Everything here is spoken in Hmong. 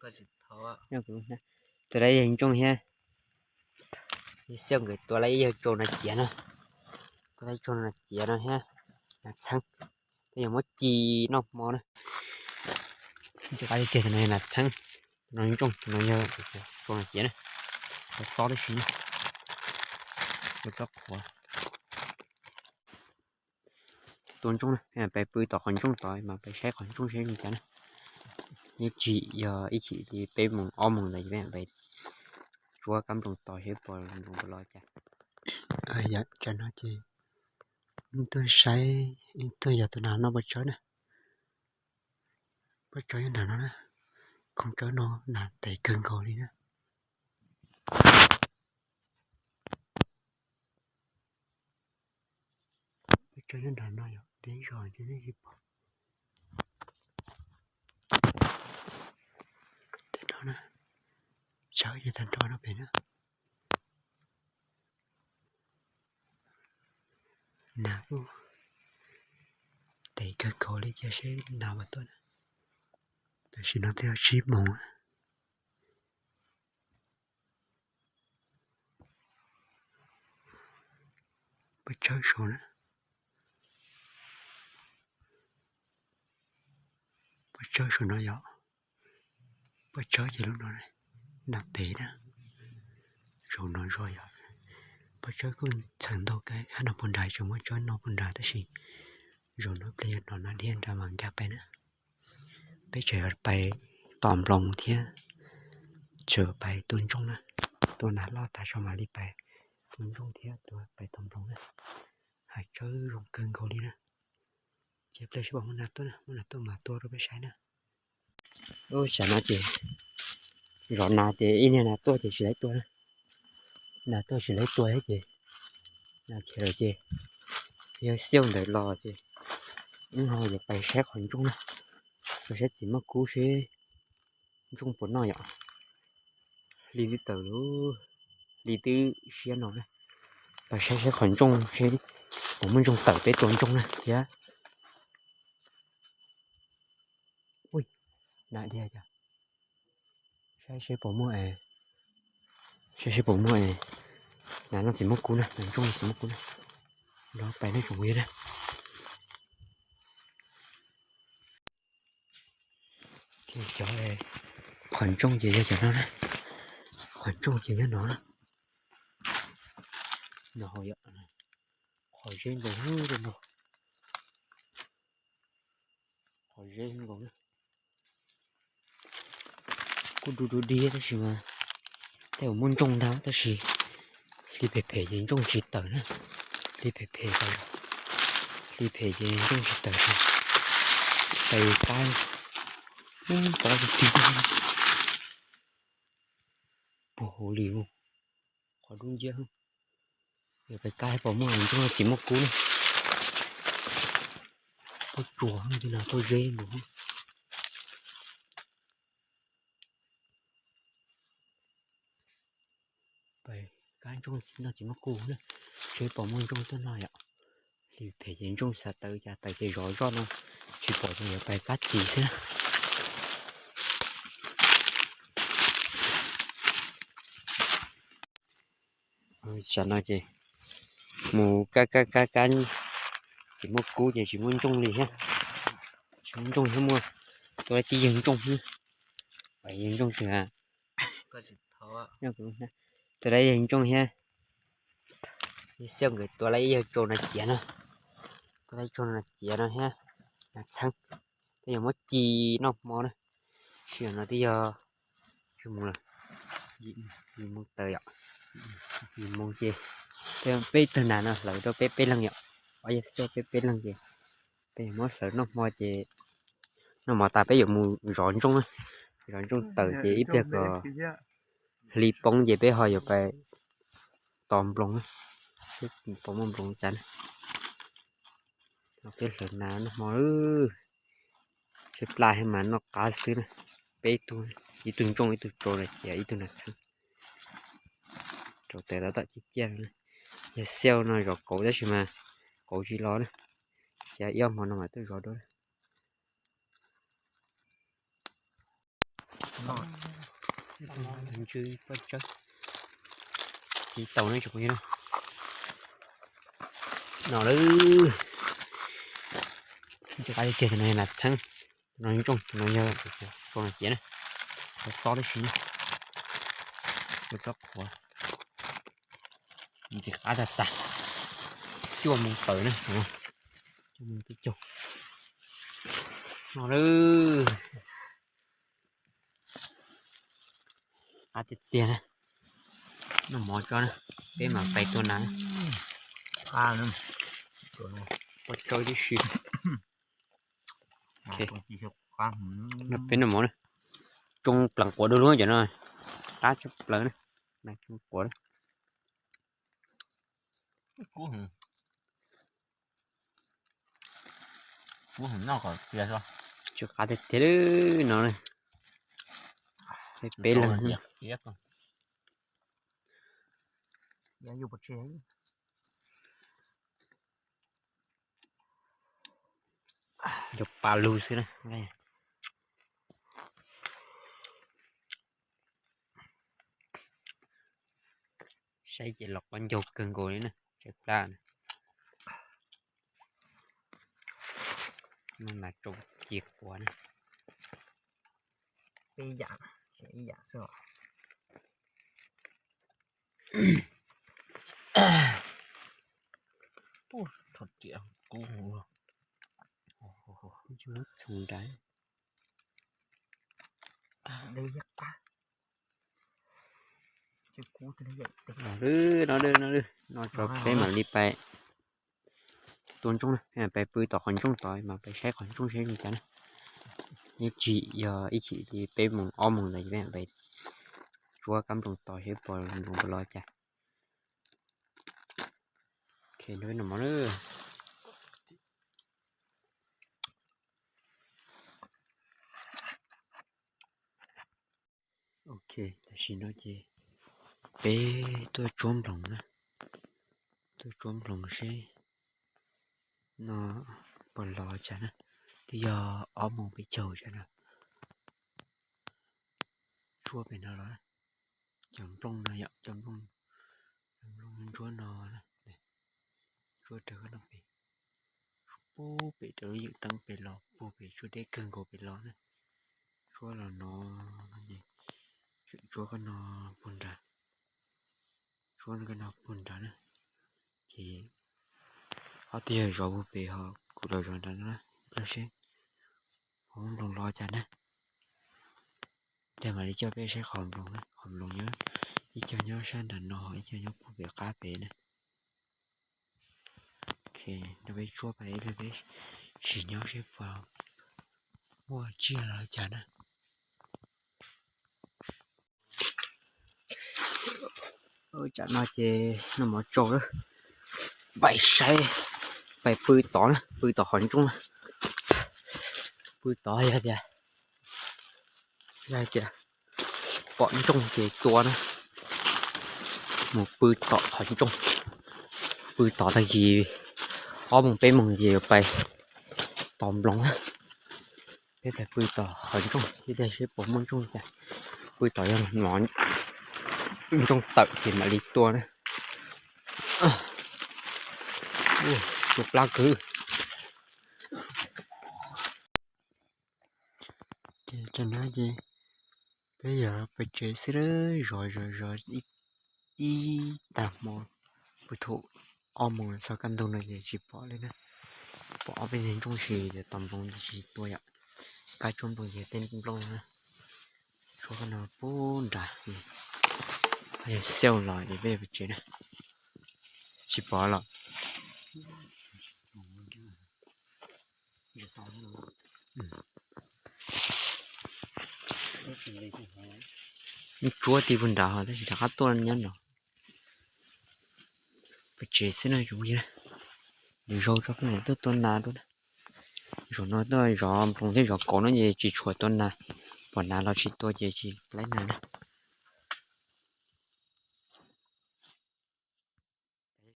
Tus dab yawg ntsooj thiab, xiaj nkawd tua lawm ib yawg tsau nas ciav no, tua lawm tsau nas ciav no thiab, nas txheeb, peb yuav muab ci noj hmo na. Tus qab tiag tiag no yog nas txheeb, no ntsooj, no yog tsau nas ciav na, txob tib si na, txob qhuav. Tua ntsooj na, peb pw tom qhov ntsooj tod mas peb saib qhov ntsooj saib li cas na. Ib chim yog ib chim li peb moos ob moos ntawd peb pem tsuab kab nploos tos saib puas nploos puas los cas. Yam tsam no ces tuaj saib, tuaj yog tus nas noj pob tsawb na. Pob tsawb nyob nram no na, khoom tsawb no nas tes kawg nkaus li na. Pob tsawb nyob nram no yog deb zog ces nej tsis pom. Tej no na, tsawb ces tag nrho no pem na. Nas kuj tes kawg nkaus li, cia seb nas puas tuaj na. Tam sim no twb yog tsib moos. Pob tsawb saum na, pob tsawb saum no yog pob tsawb ces lub no nas tes na. Zaum no zog yog pob tsawb kuj txhawm ntau kawg, hab no puag nrad tseem muaj tsawb no puag nrad tab sis zaum no ib pliag yog no nas dhia nrad mas nkag pais na. Peb tseem yuav pais tos nploos thiab, tseem pais tua ntsooj na. Tua nas loj tag tso mam li pais tua ntsooj thiab tua pais tos nploos na. Hav tsawb zoo kawg nkaus li na. Ces pliag seb puas muaj nas tuaj na, muaj nas tuaj mas tua rau peb saib na. Ub, tsam no ces zov nas ces ib niag nas tuaj ces tsis laib tua na. Nas tuaj tsis laib tua thiab ces nas khiav lawm ces yog xiauj ntawd los ces wb ho yuav pais saib qhov ntsooj na, pais saib txiv muaj kub seb ntsooj puas noj yom. Hli twb tawm lawm, hli twb siab no na. Pais saib seb qhov ntsooj seb puas muaj ntsooj tawm peb tua ntsooj na thiab. Ui, nas dhia cas. Saib seb puas muaj, saib seb puas muaj nas noj txiv muaj kub na, nas ntsooj noj txiv muaj kub na. Nrog pais nej tsoom phooj ywg na. Cov qhov ntsooj ces yog cov no na. Qhov ntsooj ces nyob no na. No hauv yom, qhov zeb nkaus no. Qhov zeb nkaus na. Kuj du du dig tab sis mas tej zaum muaj ntsooj ntag tab sis hli phem phem ces ntsooj tsis tawm na. Hli phem phem, hli phem ces ntsooj tsis tawm. Pais kab, pais kab puag hauv li, qhov dub nciab. Yog pais kab puas muaj ntsooj txiv muaj kub na. Tuaj tsuas tej no tuaj zeb nkaus. Pais kab ntsooj noj txiv muaj kub na, seb puas muaj ntsooj tuaj noj yom. Hli phem ces ntsooj xav tawm cas tawm ces zov zoj no, tsis pom ces yuav pais kab txiv xwb na. Tsam no ces mus kab kab kab kab txiv muaj kub ces tsis muaj ntsooj li thiab. Tsis muaj ntsooj thiab, muaj tua tib yawg ntsooj xwb. Pais yawg ntsooj tsis, tua tib yawg ntsooj thiab. Xiaj nkawd tua lawm ib yawg tsau nas ciav no, tua lawm tsau nas ciav no thiab, nas txheeb, peb yuav muab ci noj hmo na. Sij hawm no twb yog tsawg moos lawm, yim moos tawm yom, yim moos ces peb tug nas no hlawv rau peb peb leeg yom, ob yawg xiaj peb peb leeg ces peb yuav muab hlawv noj hmo ces noj hmo tas peb yuav mus zov ntsooj na. Zov ntsooj tawm ces ib pliag kom hli poob ces peb ho yuav pais tos nploos na, seb puas muaj nploos cas na. Peb hlawv nas noj hmo, tshaib plab thiab mas noj qab xwb na. Peb tug, ib tug ntsooj, ib tug tsau nas ciav, ib tug nas txheeb. Rau tes tab tom ciaj ciaj no na. Yog xiaj no zov kauv tab sis mas kauv tsis los na. Ces ib ob hmo no mam tuaj zov dua. Ntsw poj tsawb. Tsis tau ne tsoom phooj ywg na. No lawm. Ntxim qab tiag tiag, tus no yog nas txheeb, tus no ntsooj, tus no yog tso no ciav na. Txob tib si na. Txob qhuav. Ntxim qab tag tag. Cuaj moos tawm na. Cuaj moos peb caug. No lawm. Qab tiag tiag na. Noj mov tso na, peb mam pais tua nas. Poj tsawb tib si. Peb noj mov na. Tsoo plees quav du lug cov no. Qab tshaj plaws na. Nas tsoo quav na. Tsw qab tiag tiag li no. Peb leeg. Yog pa lug xwb na. Saib ces los qab ncaug kawg nkaus li na, saib plab na. No mas tsoo ci quav na. Peb yam, ib yam xwb os. Txhob riam kub. Txhoov nrad. No, no, no, no tso peb mam li pais tua ntsooj na, pais pw tom qhov ntsooj tod mas pais saib qhov ntsooj saib zoo cas na. Ib chim yog ib chim li peb moos ob moos ntawd peb mam pais tsuab kab nploos tod saib puas nploos puas los cas. Ok, nrog peb noj mov na. Ok, tam sim no ces peb tuaj tsuab nploos na, tuaj tsuab nploos seb no puas los cas na, twb yog ob moos peb caug cas na. Tsuab pem no los, cov nplooj no yom, cov nplooj, cov nplooj ntsuab no, tsuab raws no pem, puag pem rau lub yawm teeb pem los, puag pem tsuab deb kawg nkaus pem los na. Tsuab los no, tsuab koj no puag nrad, tsuab koj no puag nrad na. Ces ob tug yog zov puag pem ho kuv los zov nrad no na, los seb qhov nploos los cas na. Ntawd mam li coj peb saib qhov nploos na, qhov nploos nyob, ib co nyob sab nram no, ib co nyob puag pem qab pem na. Ok, nrog peb tsuab pais ib pliag peb sim nyob seb puas muaj tsiaj los cas na. Tsam no ces noj mov tsau lawm, pais saib, pais pw tod na, pw tom qhov ntsooj na. Pw tod yog tias, yog tias pom ntsooj ces tua na. Mus pw tom qhov ntsooj, pw tod tag kis ob moos peb moos ces yuav pais tos nploos na. Peb pais pw tom qhov ntsooj ib pliag seb puas muaj ntsooj cas. Pw tom yog mov ntsooj tawm ces mam li tua na. Tsw plab kwv. Ces tam no ces peb yuav pais tsev xwb, zov zov zov ib tag hmo, puag thaum ob moos txog kaj ntug no ces tsis pom li na. Pom ob peb ntug ntsooj ces tos nploos ces tsis tua yom. Kab tsuab nploos ces tej nplooj na. Tsuab koj no puag nrad, yog xauj los ces peb pais tsev na. Tsis pom los. Tsuab ti puag nrad ho tab sis rov qab tuaj nyob no. Pais tsev xwb no tsoom phooj ywg, nws zaug tso peb mam tuaj tua nas dua na. Zaum no tuaj zov nploos thiab zov kauv no ces tsis tshua tua nas, pom nas los tsis tua ces tsis laib nas na.